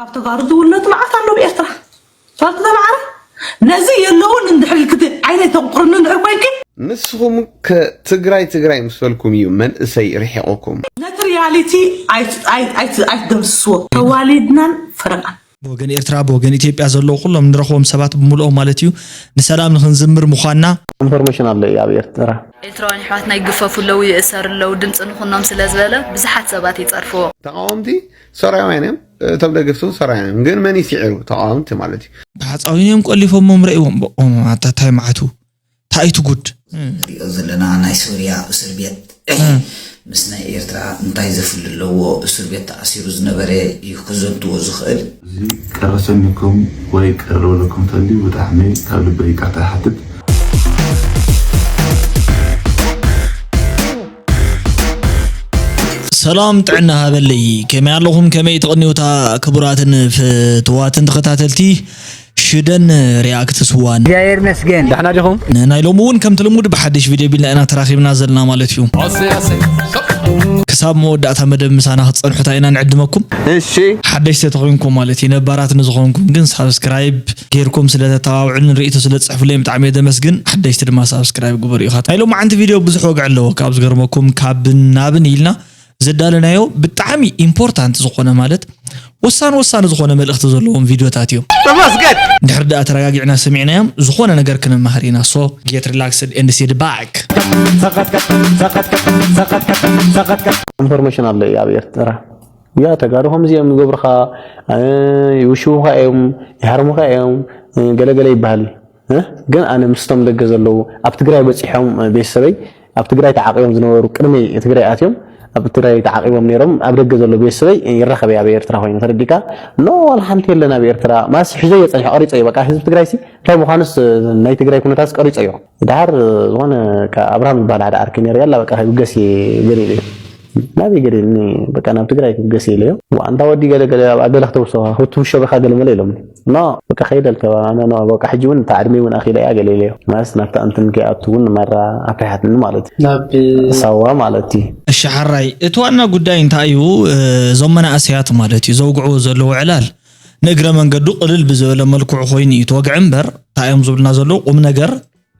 ኣብ ተጋሩ ዝውለድ መዓት ኣሎ ብኤርትራ። ፋልቲ ተማዕረ ነዚ የለውን እንድሕር ኢልክቲ ዓይነይ ተቁጥርኒ እንድሕር ኮይንኪ። ንስኹም ከ ትግራይ ትግራይ ምስ በልኩም እዩ መንእሰይ ርሒቑኩም። ነቲ ሪያሊቲ ኣይትደምስስዎ። ተዋሊድናን ፈረቓን። ብወገን ኤርትራ ብወገን ኢትዮጵያ ዘለዉ ኩሎም ንረኽቦም ሰባት ብምልኦም ማለት እዩ ንሰላም ንኽንዝምር ምዃንና። ኢንፎርሜሽን ኣሎ እዩ ኣብ ኤርትራ። ኤርትራውያን ኣሕዋትና ይግፈፉ ኣለዉ፣ ይእሰሩ ኣለዉ፣ ድምፂ ንኹኖም ስለ ዝበለ ብዙሓት ሰባት ይፀርፍዎ። ተቃወምቲ ሶርያውያን እዮም፣ እቶም ደገፍቲ እውን ሶርያውያን እዮም። ግን መን ይስዒሩ? ተቃወምቲ ማለት እዩ። ብሓፃዊን እዮም ቆሊፎሞም ረእዎም በቆም ኣታታይ መዓቱ ታይቱ ጉድ። ንሪኦ ዘለና ናይ ሶርያ እስር ቤት ምስ ናይ ኤርትራ እንታይ ዘፍሊ ኣለዎ? እስር ቤት ተኣሲሩ ዝነበረ እዩ ክዘንትዎ ዝኽእል። እዚ ቅር ኣሰኒኩም ወይ ቅር ዝበለኩም እንተልዩ ብጣዕሚ ካብ ልበይ ይቅርታ ይሓትት። ሰላም ጥዕና ሃበለይ፣ ከመይ ኣለኹም? ከመይ ትቕንዩታ? ክቡራትን ፍትዋትን ተኸታተልቲ ሽደን ሪያክት ስዋን። እግዚኣብሔር ይመስገን። ደሕና ዲኹም? ናይ ሎሚ እውን ከምቲ ልሙድ ብሓድሽ ቪድዮ ቢልና ኢና ተራኺብና ዘለና ማለት እዩ። ክሳብ መወዳእታ መደብ ምሳና ክትፀንሑታ ኢና ንዕድመኩም። እሺ። ሓደሽቲ ተኾይንኩም ማለት እዩ፣ ነባራት ንዝኾንኩም ግን ሳብስክራይብ ጌርኩም ስለተተባብዑን ርእይቶ ስለትፅሕፉለይ ብጣዕሚ እየ ዘመስግን። ሓደሽቲ ድማ ሳብስክራይብ ግበሩ ኢኻ። ናይ ሎማዓንቲ ቪድዮ ብዙሕ ወግዒ ኣለዎ። ካብ ዝገርመኩም ካብን ናብን ኢልና ዘዳለናዮ ብጣዕሚ ኢምፖርታንት ዝኾነ ማለት ወሳኒ ወሳኒ ዝኾነ መልእኽቲ ዘለዎም ቪድዮታት እዮም። ተመስገን። ድሕር ደኣ ተረጋጊዕና ሰሚዕናዮም ዝኾነ ነገር ክንመሃር ኢና። So get relaxed and sit back። ኢንፎርሜሽን ኣሎ እዩ ኣብ ኤርትራ። ያ ተጋሩ ከምዚ እዮም ይገብሩኻ፣ ይውሽቡኻ እዮም፣ ይሃርሙኻ እዮም፣ ገለገለ ይበሃል እዩ። ግን ኣነ ምስቶም ደገ ዘለዉ ኣብ ትግራይ በፂሖም ቤተሰበይ ኣብ ትግራይ ተዓቂቦም ዝነበሩ ቅድሚ ትግራይ ኣትዮም ኣብ ትግራይ ተዓቂቦም ነይሮም ኣብ ደገ ዘሎ ቤተሰበይ ይራኸብ ኣብ ኤርትራ ኮይኑ ተረዲካ ኖ ዋላ ሓንቲ የለን ኣብ ኤርትራ ማስ ሒዞ እየ ፀኒሑ ቀሪፀ እዩ በቃ ህዝቢ ትግራይ ሲ እንታይ ምዃኑስ ናይ ትግራይ ኩነታት ቀሪፀ እዩ ድሓር ዝኾነ ኣብርሃም ዝበሃል ሓደ ዓርኪ ነይሩ ያላ በቃ ይብገስ ገሊሉ እዩ ናበይ ገሊልኒ በቃ ናብ ትግራይ ክብገስ ኢለዮ ኣንታ ወዲ ገለ ገለ ኣብ ኣገለ ክተውሰኻ ክትውሸበኻ ገለ መለ ኢሎምኒ ኖ በቃ ከይደ ልከባ ኣነ ኖ በቃ ሕጂ እውን እታ ዕድመይ እውን ኣኺለ እያ ገለ ኢለዮ ማለት ናብታ እንትን ከይኣቱ እውን ማራ ኣፍሪሓትኒ ማለት እዩ ናብ ሳዋ ማለት እዩ እሺ ሓራይ እቲ ዋና ጉዳይ እንታይ እዩ እዞም መናእሰያት ማለት እዩ ዘውግዕዎ ዘለዉ ዕላል ንእግረ መንገዱ ቅልል ብዝበለ መልክዑ ኮይኑ እዩ ተወግዐ እምበር እንታይ እዮም ዝብልና ዘለዉ ቁም ነገር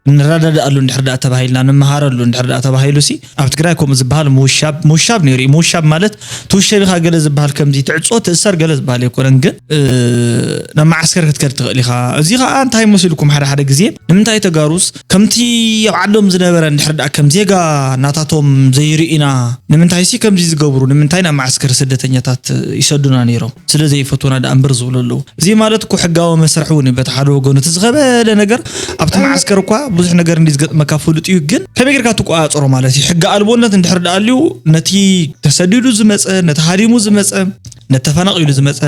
ንረዳድኣሉ እንድሕር ደኣ ተባሂልና ንመሃረሉ እንድሕር ደኣ ተባሂሉ ሲ ኣብ ትግራይ ከምኡ ዝበሃል ምውሻብ ምውሻብ ነይሩ እዩ ምውሻብ ማለት ትውሸብ ኢኻ ገለ ዝበሃል ከምዚ ትዕፆ ትእሰር ገለ ዝበሃል ኣይኮነን ግን ናብ መዓስከር ክትከድ ትኽእል ኢኻ እዚ ከዓ እንታይ መሲልኩም ሓደ ሓደ ግዜ ንምንታይ ተጋሩስ ከምቲ ኣብ ዓዶም ዝነበረ እንድሕር ደኣ ከም ዜጋ ናታቶም ዘይርእዩና ንምንታይ ሲ ከምዚ ዝገብሩ ንምንታይ ናብ መዓስከር ስደተኛታት ይሰዱና ነይሮም ስለ ዘይፈትውና ደኣ እምበር ዝብሉ ኣለዉ። እዚ ማለት እኮ ሕጋዊ መስርሕ እውን እዩ። በቲ ሓደ ወገኑ እቲ ዝኸበደ ነገር ኣብቲ መዓስከር እኳ ብዙሕ ነገር እንዲ ዝገጥመካ ፍሉጥ እዩ። ግን ከመይ ጌርካ ትቆፃፀሮ ማለት እዩ። ሕጊ ኣልቦነት እንድሕር ደኣ ኣልዩ ነቲ ተሰዲዱ ዝመፀ፣ ነቲ ሃዲሙ ዝመፀ፣ ነቲ ተፈናቒሉ ዝመፀ፣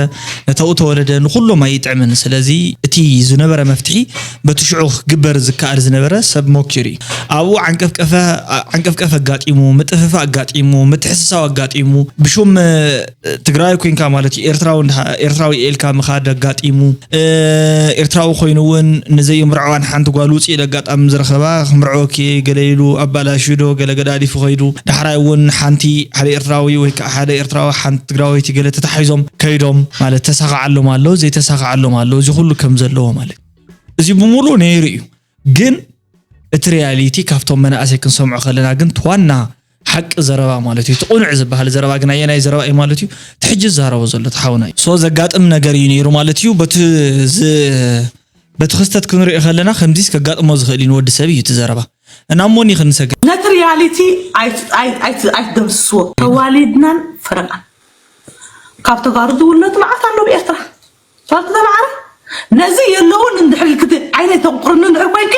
ነተኡ ተወለደ ንኹሎም ኣይጥዕምን። ስለዚ እቲ ዝነበረ መፍትሒ በቲ ሽዑ ክግበር ዝከኣል ዝነበረ ሰብ ሞኪሩ እዩ። ኣብኡ ዓንቀፍቀፈ ዓንቀፍቀፍ ኣጋጢሙ፣ ምጥፍፋእ ኣጋጢሙ፣ ምትሕስሳው ኣጋጢሙ ብሹም ትግራዋይ ኮይንካ ማለት እዩ ኤርትራዊ እንዳ- ኤርትራዊ ኢልካ ምኻድ ኣጋጢሙ እ፣ ኤርትራዊ ኮይኑ እውን ንዘይምርዕዋ ንሓንቲ ጓል ውፅእ ኢሉ ኣጋጣሚ ዝረኸባ ክምርዕወኪ ገለ ኢሉ ኣባላሽዩ ዶ ገለ ገዳዲፉ ከይዱ ዳሕራይ እውን ሓንቲ ሓደ ኤርትራዊ ወይ ከዓ ሓደ ኤርትራዊ ሓንቲ ትግራወይቲ ገለ ተታሒዞም ከይዶም ማለት ተሳኽዓሎም ኣሎ ዘይተሳኽዓሎም ኣሎ እዚ ኩሉ ከም ዘለዎ ማለት እዚ ብምሉእ ነይሩ እዩ ግን እቲ ሪያሊቲ ካብቶም መናእሰይ ክንሰምዖ ከለና ግን እቲ ዋና ሓቂ ዘረባ ማለት እዩ እቲ ቁኑዕ ዝበሃል ዘረባ ግን ኣየናይ ዘረባ እዩ ማለት እዩ እቲ ሕጂ ዝዛረቦ ዘሎ እቲ ሓውና እዩ so ዘጋጥም ነገር እዩ ነይሩ ማለት እዩ በቲ ዝ- በቲ ክስተት ክንሪኦ ከለና ከምዚስ ከጋጥሞ ዝኽእል እዩ ንወዲ ሰብ እዩ እቲ ዘረባ እና እሞኒ ክንሰግድ ነቲ ሪያሊቲ ኣይት- ኣይት- ኣይት- ኣይትደምስስዎ ተዋሊድናን ፈረቓን ካብ ተጋሩ ዝውለድ መዓት ኣሎ ብኤርትራ ፋልቲ ተማዕረ ነዚ የለውን እንድሕር ኢልክቲ ዓይነይ ተቁጥርኒ እንድሕር ኮይንኪ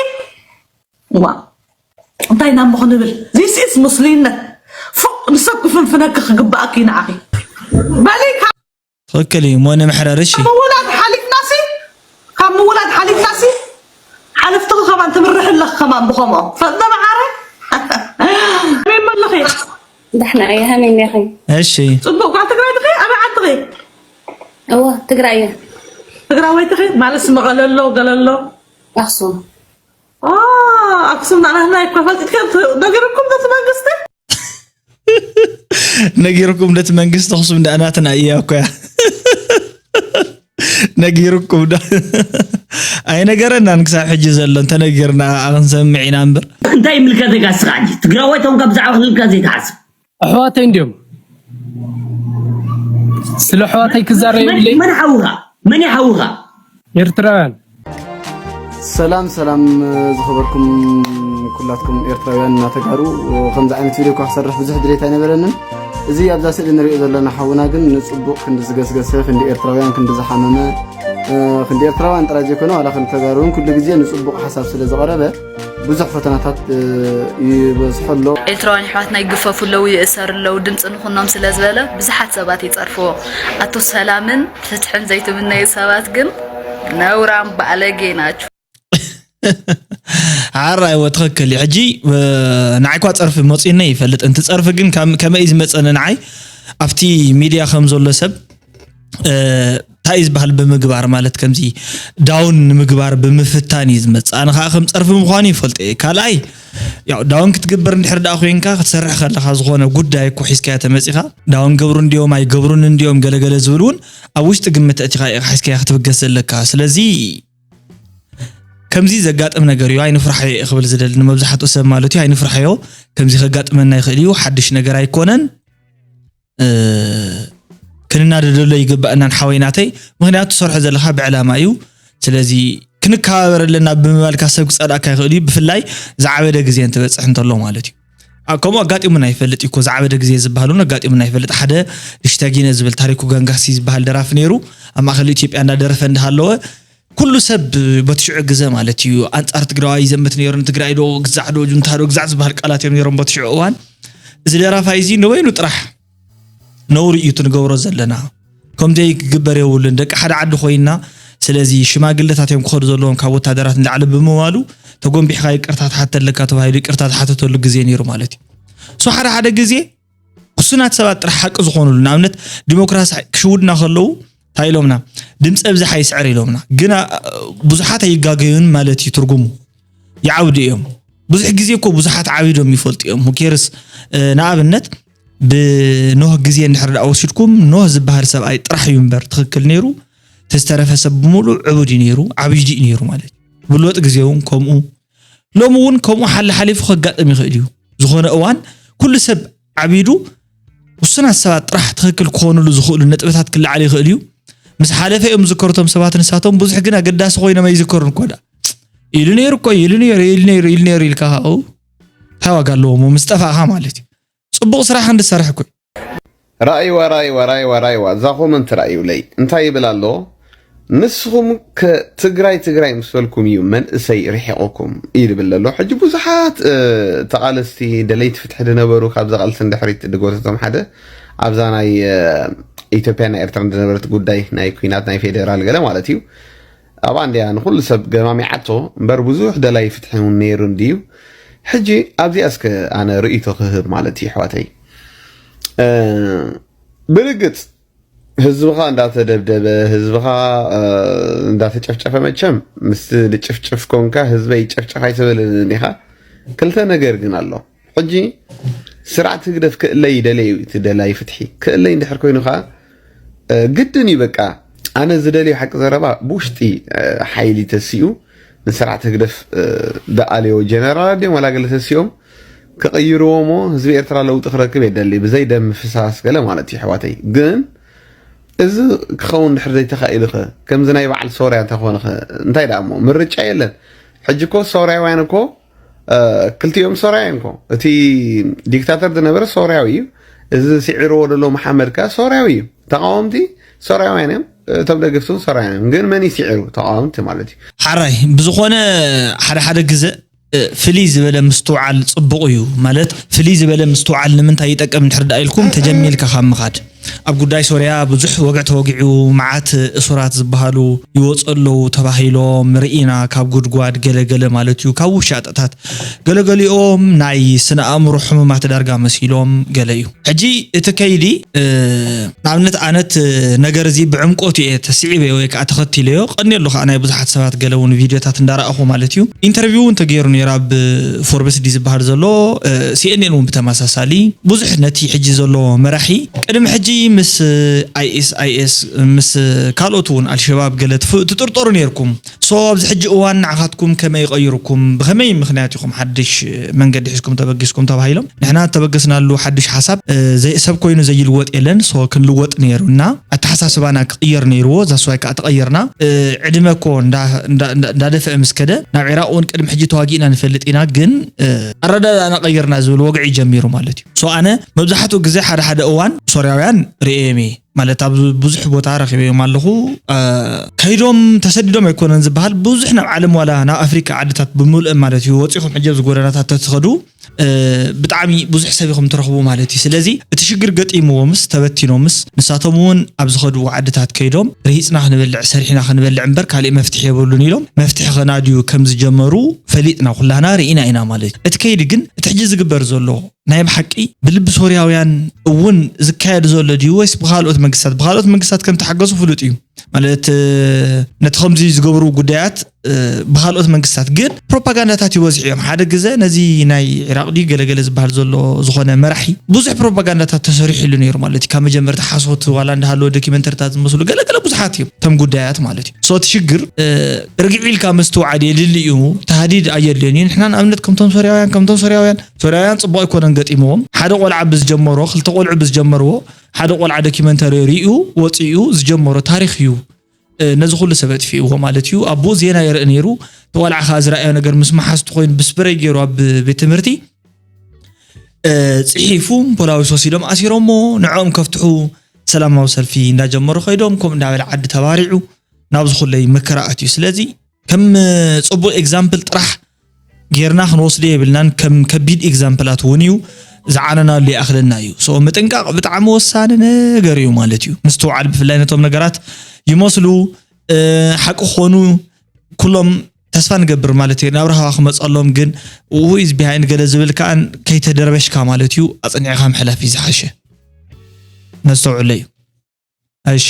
ዋ እንታይ ኢና እሞ ክንብል this is ሙስሊምነት ፎቅ ንሰብ ክፍንፍነኪ ክግባኣኪ ንዓኺ በሊ ካብ ትኽክል እዩ እሞ ንምሕረር እሺ ምውላድ ሓሊፍናሲ ካብ ምውላድ ሓሊፍናሲ ሓለፍትኺ ከማን ትምርሒ ኣለኺ ከማን ብኸምኦ ፈልጠ መዓረ ይመለኺ ደሕና እየ ሃመይ እኒኺ እሺ ፅቡቅ ኳ ትግራይ ትኺ ኣበይ ዓድኺ እወ ትግራይ እየ ትግራወይቲ ኺ ማለት መቐለ ኣሎ ገለ ኣሎ ኣክሱም ኣክሱም ናናህና ይኮ ፈልጢትከ ነጊርኩም ነቲ መንግስቲ ነጊርኩም ነቲ መንግስቲ ኣክሱም ደኣ ናትና እያ እኮ እያ ነጊርኩም ዶ? ኣይነገረናን ክሳብ ሕጂ ዘሎ፣ እንተነጊርና ክንሰምዕ ኢና እምበር። እንታይ ይምልከተካ እስኻ ሕጂ? ትግራዋይ ተንካ ብዛዕባ ክልልካ ዘይትሓስብ። ኣሕዋተይ እንዲዮም። ስለ ኣሕዋተይ ክዛረብ የብለይ። መን ሓውኻ? መን ሓውኻ? ኤርትራውያን። ሰላም ሰላም፣ ዝኸበርኩም ኩላትኩም ኤርትራውያን እና ተጋሩ። ከምዚ ዓይነት ቪድዮ እኳ ክሰርሕ ብዙሕ ድሌት ኣይነበረንን። እዚ ኣብዛ ስእሊ ንሪኦ ዘለና ሓውና ግን ንፅቡቕ ክንዲ ዝገስገሰ፣ ክንዲ ኤርትራውያን ክንዲ ዝሓመመ፣ ክንዲ ኤርትራውያን ጥራይ ዘይኮነ ዋላ ክንዲ ተጋሩ እውን ኩሉ ግዜ ንፅቡቕ ሓሳብ ስለ ዝቐረበ ብዙሕ ፈተናታት ይበዝሖ ኣሎ። ኤርትራውያን ኣሕዋትና ይግፈፉ ኣለዉ፣ ይእሰሩ ኣለዉ፣ ድምፂ ንኹኖም ስለ ዝበለ ብዙሓት ሰባት ይፀርፍዎ። ኣቶ ሰላምን ፍትሕን ዘይትምነዩ ሰባት ግን ነውራም ባለጌ ናችሁ። ሓራይ ወ ትኽክል እዩ። ሕጂ ንዓይ እኳ ፀርፊ መፂኡኒ ይፈልጥ። እንቲ ፀርፊ ግን ከመይ እዩ ዝመፀኒ ንዓይ ኣብቲ ሚድያ ከም ዘሎ ሰብ እንታይ እዩ ዝበሃል ብምግባር ማለት ከምዚ ዳውን ንምግባር ብምፍታን እዩ ዝመፅእ። ኣነ ከዓ ከም ፀርፊ ምዃኑ ይፈልጥ እየ። ካልኣይ ያው ዳውን ክትግበር እንድሕር ደኣ ኮይንካ ክትሰርሕ ከለካ ዝኾነ ጉዳይ እኮ ሒዝካዮ ተመፂኻ ዳውን ገብሩ እንዲዮም ኣይገብሩን እንዲዮም ገለገለ ዝብል እውን ኣብ ውሽጢ ግምት ኣእቲኻ ኢኻ ሒዝካዮ ክትብገስ ዘለካ። ስለዚ ከምዚ ዘጋጥም ነገር እዩ ኣይንፍራሕዮ እየ ክብል ዝደሊ ንመብዛሕትኡ ሰብ ማለት እዩ። ኣይንፍራሕዮ ከምዚ ከጋጥመና ይኽእል እዩ፣ ሓድሽ ነገር ኣይኮነን። ክንናደደሉ ኣይግባእናን ሓወይ ናተይ፣ ምኽንያቱ ትሰርሖ ዘለኻ ብዕላማ እዩ። ስለዚ ክንከባበር ኣለና ብምባልካ ሰብ ክፀልኣካ ይኽእል እዩ፣ ብፍላይ ዝዓበደ ግዜ እንትበፅሕ እንተሎ ማለት እዩ። ከምኡ ኣጋጢሙና ይፈልጥ እዩ እኮ፣ ዝዓበደ ግዜ ዝበሃል እውን ኣጋጢሙና ይፈልጥ። ሓደ ሪሽታጊነ ዝብል ታሪኩ ገንጋሲ ዝበሃል ደራፊ ነይሩ፣ ኣብ ማእኸል ኢትዮጵያ እንዳደረፈ እንዳሃለወ ኩሉ ሰብ በቲ ሽዑ ግዘ ማለት እዩ ኣንፃር ትግራዋይ ይዘምት ነይሩ። ንትግራይ ዶ ግዛዕ ዶ ጁንታ ዶ ግዛዕ ዝበሃል ቃላት እዮም ነይሮም በቲ ሽዑ እዋን። እዚ ደራፋይ እዚ ንበይኑ ጥራሕ ነውሪ እዩ እቲ ንገብሮ ዘለና። ከምዘይ ክግበር የብሉን። ደቂ ሓደ ዓዲ ኮይንና፣ ስለዚ ሽማግለታት እዮም ክኸዱ ዘለዎም ካብ ወታደራት ንላዕሊ ብምባሉ ተጎንቢሕኻ ይቅርታ ትሓተለካ ተባሂሉ ይቅርታ ዝሓተተሉ ግዜ ነይሩ ማለት እዩ። ሶ ሓደ ሓደ ግዜ ውሱናት ሰባት ጥራሕ ሓቂ ዝኾኑሉ፣ ንኣብነት ዲሞክራሲ ክሽውድና ከለዉ እንታይ ኢሎምና? ድምፂ ኣብዝሓ ይስዕር ኢሎምና። ግን ብዙሓት ኣይጋገዩን ማለት እዩ ትርጉሙ። ይዓብዱ እዮም። ብዙሕ ግዜ እኮ ብዙሓት ዓቢዶም ይፈልጡ እዮም። ሁኬርስ ንኣብነት ብኖህ ግዜ እንድሕር ደኣ ወሲድኩም ኖህ ዝበሃል ሰብኣይ ጥራሕ እዩ እምበር ትኽክል ነይሩ። ተዝተረፈ ሰብ ብምሉእ ዕቡድ እዩ ነይሩ፣ ዓቢዱ እዩ ነይሩ ማለት እዩ። ብሎጥ ግዜ እውን ከምኡ ሎሚ እውን ከምኡ ሓለ ሓሊፉ ከጋጥም ይኽእል እዩ። ዝኾነ እዋን ኩሉ ሰብ ዓቢዱ ውሱናት ሰባት ጥራሕ ትኽክል ክኾኑሉ ዝኽእሉ ነጥብታት ክለዓል ይኽእል እዩ። ምስ ሓለፈ እዮም ዝዝከሩ እቶም ሰባት ንሳቶም ብዙሕ ግን ኣገዳሲ ኮይኖም ኣይዝከሩን እኮ ዳ ኢሉ ነይሩ እኮ ኢሉ ነይሩ ኢሉ ነይሩ ኢሉ ነይሩ ኢልካ ካብኡ እንታይ ዋጋ ኣለዎ እሞ ምስ ጠፋእኻ ማለት እዩ። ፅቡቕ ስራሕ እንድሰርሕ እኮ እዩ። ራእይዋ ራእይዋ ራእይዋ ራእይዋ እዛ ኮመንት ራእዩለይ እንታይ ይብል ኣሎ? ንስኹም ከ ትግራይ ትግራይ ምስ በልኩም እዩ መንእሰይ ርሒቑኩም እዩ ዝብል ዘሎ። ሕጂ ብዙሓት ተቓለስቲ ደለይቲ ፍትሒ ዝነበሩ ካብዛ ቃልሲ ንድሕሪት ዝጎተቶም ሓደ ኣብዛ ናይ ኢትዮጵያ ናይ ኤርትራ ዝነበረት ጉዳይ ናይ ኩናት ናይ ፌዴራል ገለ ማለት እዩ ኣብኣ እንድያ ንኹሉ ሰብ ገማሚዓቶ እምበር ብዙሕ ደላይ ፍትሒ እውን ነይሩ እንድዩ። ሕጂ ኣብዚኣ እስከ ኣነ ርእይቶ ክህብ ማለት እዩ ኣሕዋተይ። ብርግጽ ህዝብኻ እንዳተደብደበ ህዝብኻ እንዳተጨፍጨፈ መቸም ምስቲ ንጭፍጭፍ ኮንካ ህዝበይ ይጨፍጨፍ ኣይትበልን ኢኻ። ክልተ ነገር ግን ኣሎ። ሕጂ ስርዓት ህግደፍ ክእለይ ይደልየ እዩ እቲ ደላይ ፍትሒ ክእለይ እንድሕር ኮይኑ ከዓ ግድን እዩ በቃ ኣነ ዝደልዮ ሓቂ ዘረባ ብውሽጢ ሓይሊ ተሲኡ ንስርዓት ህግደፍ ደኣልዮ ጀነራላት ድዮም ዋላ ገለ ተሲኦም ክቕይርዎ እሞ ህዝቢ ኤርትራ ለውጢ ክረክብ የደሊ ብዘይ ደም ምፍሳስ ገለ ማለት እዩ ኣሕዋተይ ግን እዚ ክኸውን ድሕር ዘይተኻኢሉ ኸ ከምዚ ናይ በዓል ሶርያ እንተኾነ ኸ እንታይ ደኣ እሞ ምርጫ የለን ሕጂ እኮ ሶርያውያን እኮ ክልቲኦም ሶርያውያን እኮ እቲ ዲክታተር ዝነበረ ሶርያዊ እዩ እዚ ስዒርዎ ዘሎ መሓመድ ከ ሶርያዊ እዩ ተቃወምቲ ሶርያውያን እዮም እቶም ደገፍቲ እውን ሶርያውያን እዮም ግን መን ይስዒሩ ተቃወምቲ ማለት እዩ ሓራይ ብዝኾነ ሓደ ሓደ ግዘ ፍልይ ዝበለ ምስትውዓል ፅቡቕ እዩ ማለት ፍልይ ዝበለ ምስትውዓል ንምንታይ ይጠቅም እንድሕር ደኣ ኢልኩም ተጀሚልካ ካብ ምኻድ ኣብ ጉዳይ ሶርያ ብዙሕ ወግዕ ተወጊዑ መዓት እሱራት ዝበሃሉ ይወፁ ኣለዉ ተባሂሎም ርኢና ካብ ጉድጓድ ገለገለ ማለት እዩ ካብ ውሻጠታት ገለገሊኦም ናይ ስነ ኣእምሮ ሕሙማት ዳርጋ መሲሎም ገለ እዩ ሕጂ እቲ ከይዲ ንኣብነት ኣነት ነገር እዚ ብዕምቆት እየ ተስዒበ ወይ ከዓ ተኸቲለዮ ቀኒ ኣሎ ከዓ ናይ ብዙሓት ሰባት ገለ እውን ቪድዮታት እንዳረኣኹ ማለት እዩ ኢንተርቪው እውን ተገይሩ ነይሩ ኣብ ፎርበስ ዲ ዝበሃል ዘሎ ሲኤንኤን እውን ብተመሳሳሊ ብዙሕ ነቲ ሕጂ ዘሎ መራሒ ቅድሚ ሕጂ ምስ ኣይኤስ ኣይኤስ ምስ ካልኦት እውን ኣልሸባብ ገለ ትፍ- ትጥርጠሩ ነይርኩም። ሶ ኣብዚ ሕጂ እዋን ንዓኻትኩም ከመይ ይቐይርኩም? ብኸመይ ምኽንያት ኢኹም ሓድሽ መንገዲ ሒዝኩም ተበጊስኩም ተባሂሎም? ንሕና ተበገስናሉ ሓድሽ ሓሳብ እ፣ ዘይ- ሰብ ኮይኑ ዘይልወጥ የለን። ሶ ክንልወጥ ነይሩና፣ ኣተሓሳስባና ክቕየር ነይርዎ። ዛስዋይ ከዓ ተቐየርና። እ፣ ዕድመ እኮ እንዳ- እንዳ- እንዳ- እንዳደፍአ ምስ ከደ ናብ ኢራቅ እውን ቅድሚ ሕጂ ተዋጊእና ንፈልጥ ኢና፣ ግን እ፣ ኣረዳድኣና ቀይርና ዝብል ወግዒ ጀሚሩ ማለት እዩ። ሶ ኣነ መብዛሕትኡ ግዜ ሓደ ሓደ እዋን ሶርያውያን ርእዮም እየ፣ ማለት ኣብ ብዙሕ ቦታ ረኺበዮም ኣለኹ። እ፣ ከይዶም ተሰዲዶም ኣይኮነን ዝበሃል፣ ብዙሕ ናብ ዓለም ዋላ ናብ ኣፍሪካ ዓድታት ብምልእም ማለት እዩ ወፂኹም ሕጂ ኣብዚ ጎደናታት ተትኸዱ እ፣ ብጣዕሚ ብዙሕ ሰብ ኢኹም ትረኽቡ ማለት እዩ። ስለዚ እቲ ሽግር ገጢምዎምስ ተበቲኖምስ ንሳቶም እውን ኣብ ዝኸድዎ ዓድታት ከይዶም ርሂፅና ክንበልዕ ሰሪሕና ክንበልዕ እምበር ካሊእ መፍትሒ የብሉን ኢሎም መፍትሒ ከናድዩ ከም ዝጀመሩ ፈሊጥና ኩላና ርኢና ኢና ማለት እዩ። እቲ ከይዲ ግን እቲ ሕጂ ዝግበር ዘሎ ናይ ብሓቂ ብልቢ ሶርያውያን እውን ዝካየድ ዘሎ ድዩ ወይስ ብካልኦት መንግስታት? ብካልኦት መንግስታት ከም ተሓገዙ ፍሉጥ እዩ። ማለት እ፣ ነቲ ከምዚ ዝገብሩ ጉዳያት እ፣ ብካልኦት መንግስታት ግን ፕሮፓጋንዳታት ይበዝሑ እዮም። ሓደ ግዜ ነዚ ናይ ኢራቅ ድዩ ገለገለ ዝበሃል ዘሎ ዝኾነ መራሒ ብዙሕ ፕሮፓጋንዳታት ተሰሪሕሉ ነይሩ ማለት እዩ። ካብ መጀመርታ ሓሶት ዋላ እንዳሃለወ ዶኪመንተሪታት ዝመስሉ ገለገለ ብዙሓት እዮም እቶም ጉዳያት ማለት እዩ። ሶ እቲ ሽግር እ፣ ርግዕ ኢልካ ምስትውዓል የድሊ እዩ። ተሃዲድ ኣየድልዮን እዩ። ንሕና ንኣብነት ከምቶም ሶርያውያን ከምቶም ሶርያውያን ሶርያውያን ፅቡቅ ኣይኮነን ገጢምዎም። ሓደ ቆልዓ ብዝጀመሮ ክልተ ቆልዑ ብዝጀመርዎ ሓደ ቆልዓ ዶኪመንተሪ ሪኡ ወፂኡ ዝጀመሮ ታሪክ እዩ። እ፣ ነዚ ኩሉ ሰብ ኣጥፊእዎ ማለት እዩ። ኣቦኡ ዜና ይርኢ ነይሩ። እቲ ቆልዓ ከዓ ዝረኣዮ ነገር ምስ መሓዝቱ ኮይኑ ብስፕረይ ገይሩ ኣብ ቤት ትምህርቲ እ፣ ፅሒፉ ፖላዊስ ወሲዶም ኣሲሮሞ ንዕኦም ከፍትሑ ሰላማዊ ሰልፊ እንዳጀመሩ ከይዶም ከምኡ እንዳበለ ዓዲ ተባሪዑ ናብዚ ኩለይ መከራ ኣትዩ። ስለዚ ከም ጽቡቕ ኤግዛምፕል ጥራሕ ጌርና ክንወስዶ የብልናን። ከም ከቢድ ኤግዛምፕላት እውን እዩ ዝዓነናሉ ይኣኽለና እዩ። ሶ ምጥንቃቕ ብጣዕሚ ወሳኒ ነገር እዩ ማለት እዩ። ምስትውዓል ብፍላይ ነቶም ነገራት ይመስሉ እ፣ ሓቂ ክኾኑ ኩሎም ተስፋ ንገብር ማለት እዩ። ናብ ራህዋ ክመፀሎም ግን ውሁይ ዝቢሃይንድ ገለ ዝብል ከኣን ከይተደርበሽካ ማለት እዩ ኣፅኒዕካ ምሕላፍ እዩ ዝሓሸ። ነስተውዕሎ እዩ። እሺ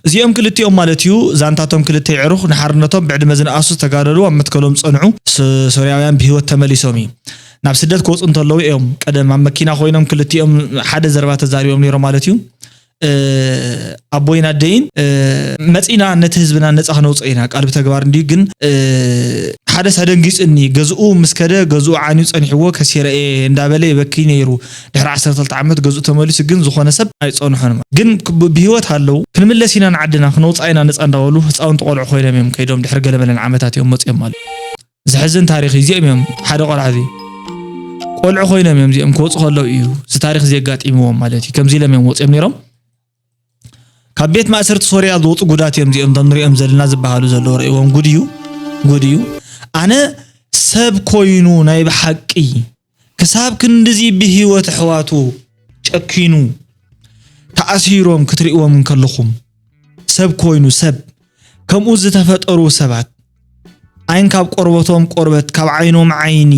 እዚኦም ክልቲኦም ማለት እዩ ዛንታቶም ክልተ ይዕሩኽ ንሓርነቶም ብዕድመ ዝነኣሱ ዝተጋደሉ ኣብ መትከሎም ዝጸንዑ ስ- ሶርያውያን ብህይወት ተመሊሶም እዩ ናብ ስደት ክወፁ እንተለዉ እዮም ቀደም ኣብ መኪና ኮይኖም ክልቲኦም ሓደ ዘረባ ተዛሪቦም ነይሮም ማለት እዩ ኣቦይን ኣደይን መፂና ነቲ ህዝብና ነፃ ክነውፅኦ ኢና ቃል ብተግባር እንዲዩ ግን ሓደስ ኣደንጊፅኒ ገዝኡ ምስ ከደ ገዝኡ ዓንዩ ፀኒሕዎ ከሲረ እየ እንዳበለ ይበኪ ነይሩ ድሕሪ ዓሰርተ ክልተ ዓመት ገዝኡ ተመሊሱ ግን ዝኾነ ሰብ ኣይፀንሖን ግን ብህይወት ኣለዉ ክንምለስ ኢና ንዓድና ክነውፅኣ ኢና ነፃ እንዳበሉ ህፃውንቲ ቆልዑ ኮይኖም እዮም ከይዶም ድሕሪ ገለመለን ዓመታት እዮም መፅኦም ማለት ዘሕዝን ታሪኽ እዩ እዚኦም እዮም ሓደ ቆልዓ እዚ ቆልዑ ኮይኖም እዮም እዚኦም ክወፁ ከለዉ እዩ እዚ ታሪኽ እዚ የጋጢምዎም ማለት እዩ ከምዚ ኢሎም እዮም ወፅኦም ነይሮም ካብ ቤት ማእሰርቲ ሶርያ ዝወፁ ጉዳት እዮም እዚኦም እቶም ንሪኦም ዘለና ዝበሃሉ ዘለዉ ርእዎም ጉድ እዩ ጉድ እዩ ኣነ ሰብ ኮይኑ ናይ ብሓቂ ክሳብ ክንድዚ ብህይወት ኣሕዋቱ ጨኪኑ ተኣሲሮም ክትርእዎም እንከለኹም ሰብ ኮይኑ ሰብ ከምኡ ዝተፈጠሩ ሰባት ዓይን ካብ ቆርበቶም ቆርበት ካብ ዓይኖም ዓይኒ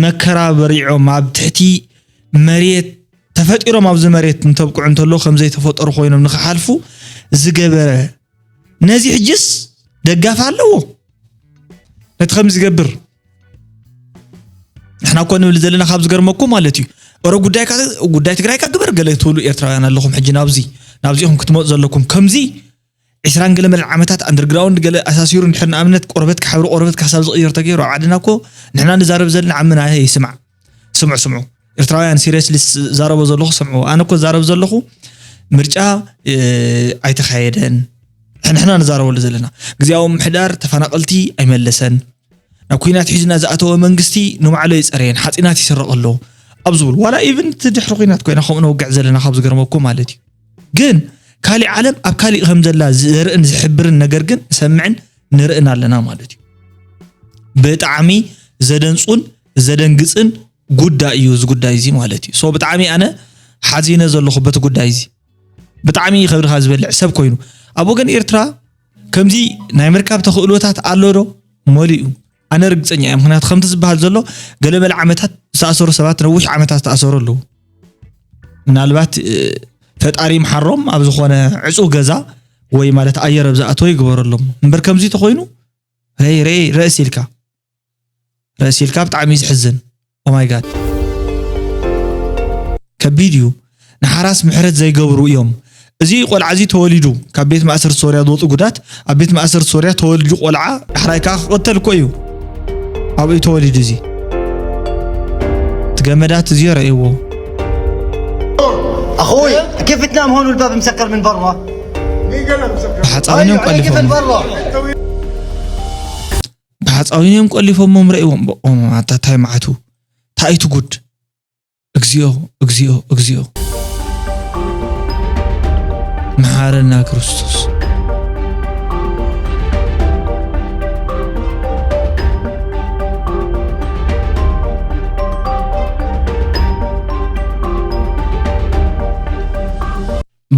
መከራ በሪዖም ኣብ ትሕቲ መሬት ተፈጢሮም ኣብዚ መሬት እንተብቅዑ እንተሎ ከም ዘይተፈጠሩ ኮይኖም ንክሓልፉ ዝገበረ ነዚ ሕጅስ ደጋፍ ኣለዎ ነቲ ከም ዝገብር ንሕና እኮ ንብል ዘለና ካብ ዝገርመኩም ማለት እዩ ኦረ ጉዳይካ ጉዳይ ትግራይካ ግበር ገለ ትብሉ ኤርትራውያን ኣለኹም ሕጂ ናብዚ ናብዚኹም ክትመፁ ዘለኩም ከምዚ ዒስራን ገለ መለ ዓመታት ኣንደርግራውንድ ገለ ኣሳሲሩ እንድሕር ንኣብነት ቆርበት ክሓብሪ ቆርበት ክሳብ ዝቕየር ተገይሩ ኣብ ዓድና እኮ ንሕና ንዛረብ ዘለና ዓምና ይስማዕ ስምዑ ስምዑ ኤርትራውያን ሲሪየስሊ ዛረቦ ዘለኹ ስምዑ ኣነ እኮ ዛረብ ዘለኹ ምርጫ ኣይተኻየደን ንሕና ንዛረበሉ ዘለና ግዜያዊ ምሕዳር ተፈናቐልቲ ኣይመለሰን ናብ ኩናት ሒዝና ዝኣተወ መንግስቲ ንባዕሉ ይፀረየን ሓፂናት ይስረቕ ኣሎ ኣብ ዝብል ዋላ ኢቭን እቲ ድሕሪ ኩናት ኮይና ከምኡ ነውግዕ ዘለና ካብ ዝገርመኩም ማለት እዩ ግን ካሊእ ዓለም ኣብ ካሊእ ከም ዘላ ዘርእን ዝሕብርን ነገር ግን ንሰምዕን ንርእን ኣለና ማለት እዩ ብጣዕሚ ዘደንፁን ዘደንግፅን ጉዳይ እዩ እዚ ጉዳይ እዚ ማለት እዩ ሶ ብጣዕሚ ኣነ ሓዚነ ዘለኹ በቲ ጉዳይ እዚ ብጣዕሚ ከብድኻ ዝበልዕ ሰብ ኮይኑ ኣብ ወገን ኤርትራ ከምዚ ናይ ምርካብ ተኽእሎታት ኣሎ ዶ መሊኡ ኣነ ርግፀኛ እየ ምክንያቱ ከምቲ ዝበሃል ዘሎ ገለመለ ዓመታት ዝተኣሰሩ ሰባት ነዊሕ ዓመታት ዝተኣሰሩ ኣለዉ ምናልባት ፈጣሪ ይምሓሮም ኣብ ዝኾነ ዕፁ ገዛ ወይ ማለት ኣየር ኣብ ዝኣተወ ይግበረሎም እምበር ከምዚ ተኮይኑ ረይ ረይ ረእስ ኢልካ ረእስ ኢልካ ብጣዕሚ እዩ ዝሕዝን ኦማይ ጋድ ከቢድ እዩ ንሓራስ ምሕረት ዘይገብሩ እዮም። እዚ ቆልዓ እዚ ተወሊዱ ካብ ቤት ማእሰርቲ ሶርያ ዝወፁ ጉዳት ኣብ ቤት ማእሰርቲ ሶርያ ተወሊዱ ቆልዓ ዳሕራይ ከዓ ክቐተል እኮ እዩ። ኣብኡ ተወሊዱ እዚ እቲ ገመዳት እዚ ረእይዎ اخوي، كيف تنام هون والباب مسكر من برا؟ ብሓፃዊን እዮም ايوه، كيف ቆሊፎም برا؟ ብሓፃዊን እዮም ቆሊፎሞም ረእይዎም በቆም ኣታ ታይ መዓቱ ታይቱ ጉድ። እግዚኦ፣ እግዚኦ፣ እግዚኦ። መሓረና ክርስቶስ።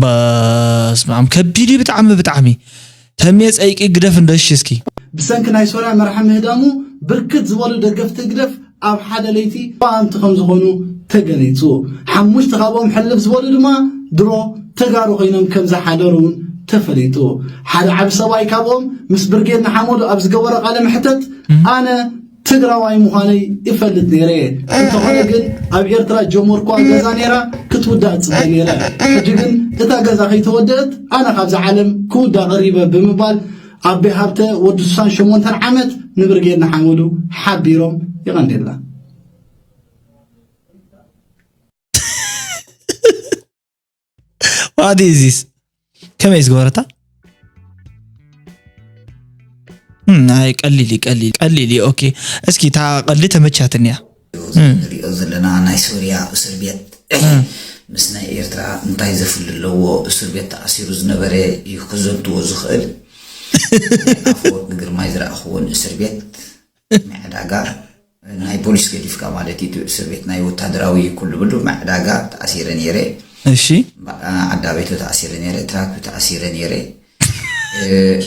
በስመ ኣብ ከቢድ እዩ ብጣዕሚ ብጣዕሚ። ተሜ ፀይቂ ግደፍ እንዶ እሺ እስኪ። ብሰንኪ ናይ ሶርያ መራሒ ምህዳሙ ብርክት ዝበሉ ደገፍቲ ህግደፍ ኣብ ሓደ ለይቲ ቋምቲ ከም ዝኾኑ ተገሊጹ። ሓሙሽተ ካብኦም ሕልፍ ዝበሉ ድማ ድሮ ተጋሩ ኮይኖም ከም ዝሓደሩ እውን ተፈሊጡ። ሓደ ዓቢ ሰብኣይ ካብኦም ምስ ብርጌድ ንሓመዱ ኣብ ዝገበሮ ቃለ መሕተት ኣነ ትግራዋይ ምዃነይ እፈልጥ ነይረ እየ። እንተኾነ ግን ኣብ ኤርትራ ጀመርኳ ገዛ ነይራ ክትውዳእ እጽበ ነይረ። ሕጂ ግን እታ ገዛ ከይተወደእት ኣነ ካብዛ ዓለም ክውዳእ ቀሪበ ብምባል ኣቤ ሃብተ ወዲ ሱሳን ሸሞንተን ዓመት ንብርጌድ ንሓመዱ ሓቢሮም። የቐንየልና። ዋዲ ዚስ ከመይ ዝገበረታ ናይ ቀሊል እዩ ቀሊል ቀሊል እዩ። ኦኬ እስኪ እታ ቀልዲ ተመቻትኒ እያ። ንሪኦ ዘለና ናይ ሶርያ እስር ቤት ምስ ናይ ኤርትራ እንታይ ዘፍሊ ኣለዎ? እስር ቤት ተኣሲሩ ዝነበረ እዩ ክዘንትዎ ዝኽእል። ኣፈወርቂ ግርማይ ዝረኣኽዎ ንእስር ቤት ናይ ዕዳጋ ናይ ፖሊስ ገዲፍካ ማለት እዩ። እቲ እስር ቤት ናይ ወታደራዊ ኩሉ ብሉ ናይ ዕዳጋ ተኣሲረ ነይረ። እሺ ዓዳቤቶ ተኣሲረ ነይረ። ትራክቢ ተኣሲረ ነይረ።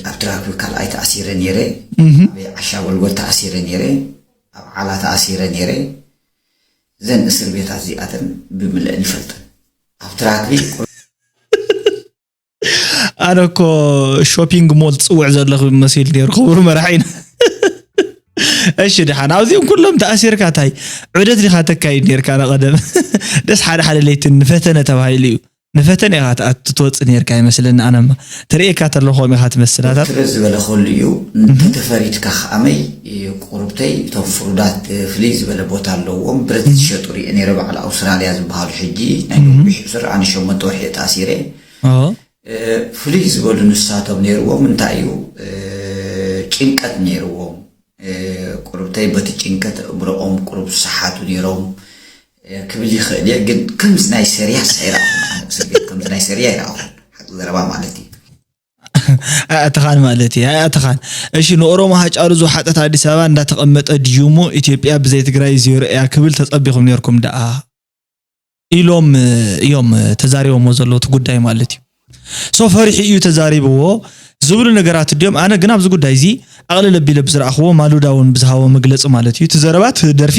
ኣብ ትራክቢ ካልኣይ ተኣሲረ ነይረ። ኣብ ዓሻ ጎልጎል ተኣሲረ ነይረ። ኣብ ዓላ ተኣሲረ ነይረ። እዘን እስር ቤታት እዚኣተን ብምልአን ይፈልጠን ኣብ ትራክቢ ኣነ እኮ ሾፒንግ ሞል ትፅውዕ ዘለኹ መሲል ነይሩ ክቡር መራሒና። እሺ ድሓን ኣብዚኦም ኩሎም ተኣሲርካ ታይ ዑደት ዲኻ ተካይድ ነርካ? ንቐደም ደስ ሓደ ሓደ ለይትን ንፈተነ ተባሂሉ እዩ። ንፈተነ ኢኻ ትኣቱ ትወፅእ ነርካ ይመስለኒ። ኣነማ ተርእየካ ተለኹም ኢኻ ትመስላታት። ትርእ ዝበለ ከሉ እዩ። እንተተፈሪድካ ከኣመይ ቁርብተይ እቶም ፍሩዳት ፍልይ ዝበለ ቦታ ኣለዎም። ብረት ዝሸጡ ሪእ ነይረ በዓል ኣውስትራልያ ዝበሃሉ ሕጂ ናይ ነዊሕ ስር ኣነ ሸሞንተ ወርሒ ተኣሲረ። ፍልይ ዝበሉ ንሳቶም ነይርዎም እንታይ እዩ ጭንቀት ነይርዎም። ቁርብተይ በቲ ጭንቀት እምሮኦም ቁሩብ ዝሰሓቱ ነይሮም ክብል ይኽእል እየ። ግን ከምዚ ናይ ሰሪያስ ኣይረኣኹን። ኣነ እስር ቤት ከምዚ ናይ ሰሪያ ኣይረኣኹን። ሓቂ ዘረባ ማለት እዩ። ኣእተኻን ማለት እዩ ኣእተኻን። እሺ ንኦሮሞ ሃጫሉ ዝወሓጠት ኣዲስ ኣበባ እንዳተቐመጠ ድዩሞ ኢትዮጵያ ብዘይ ትግራይ ዜሮ እያ ክብል ተጸቢኹም ነርኩም ደኣ? ኢሎም እዮም ተዛሪቦሞ ዘለዉ እቲ ጉዳይ ማለት እዩ። ሶ ፈሪሑ እዩ ተዛሪብዎ ዝብሉ ነገራት ድዮም? ኣነ ግን ኣብዚ ጉዳይ እዚ ኣቕልል ኣቢለ ብዝረኣኽዎ ማሉዳ እውን ብዝሃቦ መግለፂ ማለት እዩ እቲ ዘረባ እቲ ደርፊ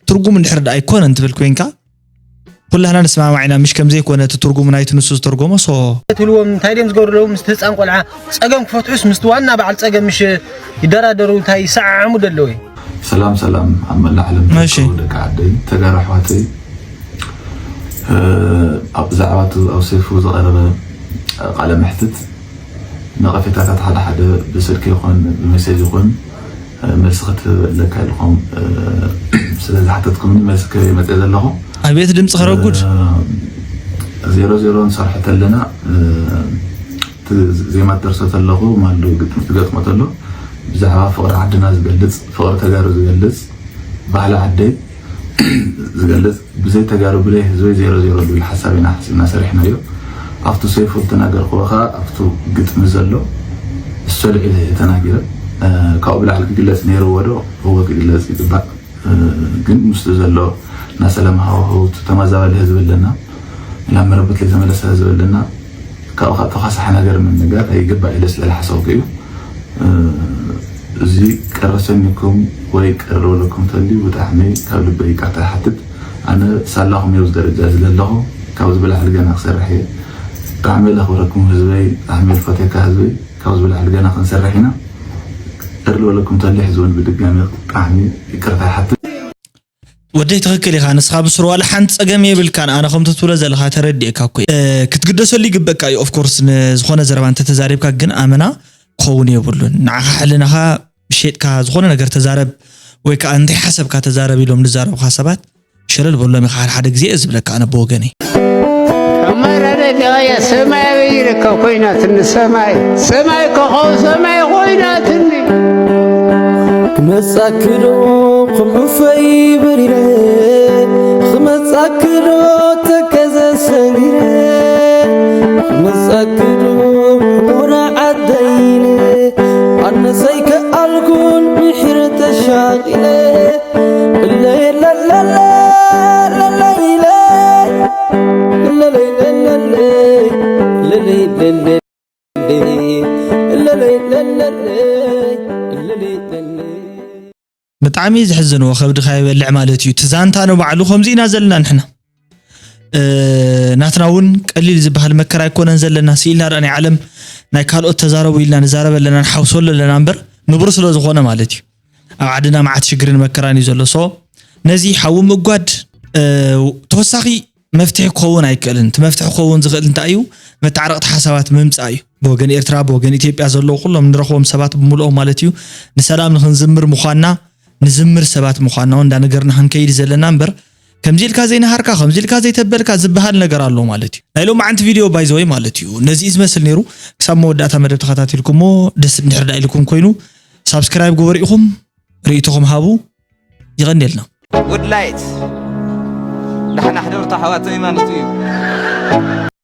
ትርጉም እንድሕር ደኣ ኣይኮነን ትብል ኮይንካ ኩላህና ንስማማዕ ኢና ምሽ ከምዘይኮነ እቲ ትርጉሙ ናይቲ ንሱ ዝተርጎሞ ሶ ትብልዎም እንታይ ድዮም ዝገብሩ ኣለዉ ምስቲ ህፃን ቆልዓ ፀገም ክፈትሑስ ምስቲ ዋና በዓል ፀገም ምሽ ይደራደሩ እንታይ ይሰዓዓሙ ደለዉ ሰላም ሰላም ኣብ መላእ ዓለም እሺ። ትርከቡ ደቂ ዓደይ ተጋሩ ኣሕዋተይ እ፣ ኣብ ብዛዕባ እቲ ኣብ ሰይፉ ዝቐረበ ቃለ መሕትት ነቐፌታታት ሓደ ሓደ ብስልኪ ይኹን ብሜሴጅ ይኹን እ፣ መልሲ ክትህበለካ ኢልኩም እ፣ ስለ ዝሓተትኩምኒ መልሲ ክህብ መፅእ ዘለኹ። ኣቤት ድምፂ ከረጉድ። ዜሮ ዜሮ ንሰርሖ ተለና እ፣ እቲ ዜማ ትደርሶ ተለኹ ማሉ ግጥሚ ትገጥሞ ተሎ ብዛዕባ ፍቕሪ ዓድና ዝገልፅ ፍቕሪ ተጋሩ ዝገልፅ ባህሊ ዓደይ ዝገልፅ ብዘይ ተጋሩ ብለይ ህዝበይ ዜሮ ዜሮ ዝብል ሓሳብ ኢና ሓሲብና ሰሪሕናዮ። ኣብቱ ሰይፉ ዝተናገርክዎ ከዓ ኣብቱ ግጥሚ ዘሎ እሱ ልዒለ እየ ተናጊረ። ካብኡ ብላዕሊ ክግለፅ ነይርዎ ዶ? እወ ክግለፅ ይግባእ። ግን ምስኡ ዘሎ ናይ ሰላም ሃዋህው ተመዛባሊ ህዝቢ ኣለና፣ ናብ መረበት ዘይተመለሰ ህዝቢ ኣለና። ካብኡ ከዓ ተኳሳሒ ነገር ምንጋር ኣይግባእ ኢለ ስለ ዝሓሰብኩ እዩ። እዚ ቅር ተሰኒኩም ወይ ቅር ዝበለኩም እንተልዩ ብጣዕሚ ካብ ልበይ ይቅርታ ይሓትት። ኣነ ሳላኹም እየ ኣብዚ ደረጃ እዚ ዘለኹ። ካብዚ ብላዕሊ ገና ክሰርሕ እየ። ብጣዕሚ እየ ለኽብረኩም ህዝበይ፣ ብጣዕሚ እየ ልፈትየካ ህዝበይ። ካብዚ ብላዕሊ ገና ክንሰርሕ ኢና። ቅር ዝበለኩም እንተልዩ ሕዚ እውን ብድጋሚ ብጣዕሚ ይቅርታ ይሓትት። ወደይ ትኽክል ኢኻ። ንስኻ ብስሩ ዋላ ሓንቲ ጸገም የብልካን። ኣነ ከምቲ ትብሎ ዘለኻ ተረዲኤካ እኮ እየ። እ፣ ክትግደሰሉ ይግበእካ እዩ። Of course ንዝኾነ ዘረባ እንተተዛሪብካ ግን ኣመና ክኸውን የብሉን። ንዓኻ ሕልናኻ ሸጥካ ዝኾነ ነገር ተዛረብ ወይ ከዓ እንታይ ሓሰብካ ተዛረብ ኢሎም ንዛረብኻ ሰባት ሸለል በሎም ኢኻ። ሓደ ሓደ ግዜ እየ ዝብለካ ኣነ ብወገነይ። ኣማራዳይ ደቃየ ሰማያዊ ይርከብ ኮይናትኒ ሰማይ ሰማይ ኮኸብ ሰማይ ኮይናትኒ ክመጻክዶ ከም ዑፈይ በሪረ ክመጻክዶ ተከዘ ሰጊረ ክመጻክዶ ሕሞራ ዓደይነ ኣነሰይ ከኣልኩን ምሕረ ተሻቂለ እለይ ለለለ ለለይለ እለለይ ለለለ ለለይ ለለ ለለይ ለለለ ለለይ ለለ ብጣዕሚ እዩ ዘሕዝን። ከብድኻ ይበልዕ ማለት እዩ። እቲ ዛንታ ንባዕሉ ከምዚ ኢና ዘለና ንሕና። እ፣ ናትና እውን ቀሊል ዝበሃል መከራ ኣይኮነን ዘለና። ስኢልና ደኣ ናይ ዓለም ናይ ካልኦት ተዛረቡ ኢልና ንዛረብ ኣለና፣ ንሓውሰሉ ኣለና እምበር ንቡር ስለ ዝኾነ ማለት እዩ። ኣብ ዓድና መዓት ሽግርን መከራን እዩ ዘሎ። ሶ ነዚ ሓዊ ምእጓድ እ፣ ተወሳኺ መፍትሒ ክኸውን ኣይክእልን። እቲ መፍትሒ ክኸውን ዝኽእል እንታይ እዩ? መተዓረቕቲ ሓሳባት ምምፃእ እዩ። ብወገን ኤርትራ ብወገን ኢትዮጵያ ዘለዉ ኩሎም ንረኽቦም ሰባት ብምልኦም ማለት እዩ ንሰላም ንክንዝምር ምዃንና ንዝምር ሰባት ምዃንና እውን እንዳነገርና ክንከይድ ዘለና እምበር ከምዚ ኢልካ ዘይነሃርካ ከምዚ ኢልካ ዘይተበልካ ዝበሃል ነገር ኣሎ ማለት እዩ። ናይ ሎማዓንቲ ቪድዮ ባይዘወይ ማለት እዩ ነዚ እዩ ዝመስል ነይሩ። ክሳብ መወዳእታ መደብ ተኸታቲልኩሞ ደስ እንድሕር ዳ ኢልኩም ኮይኑ ሳብስክራይብ ግበሩ ኢኹም ርእይቶኹም ሃቡ። ይቐንየልና። Good light ዳሕና ሕደርቶ ኣሕዋተይ ማለት እዩ።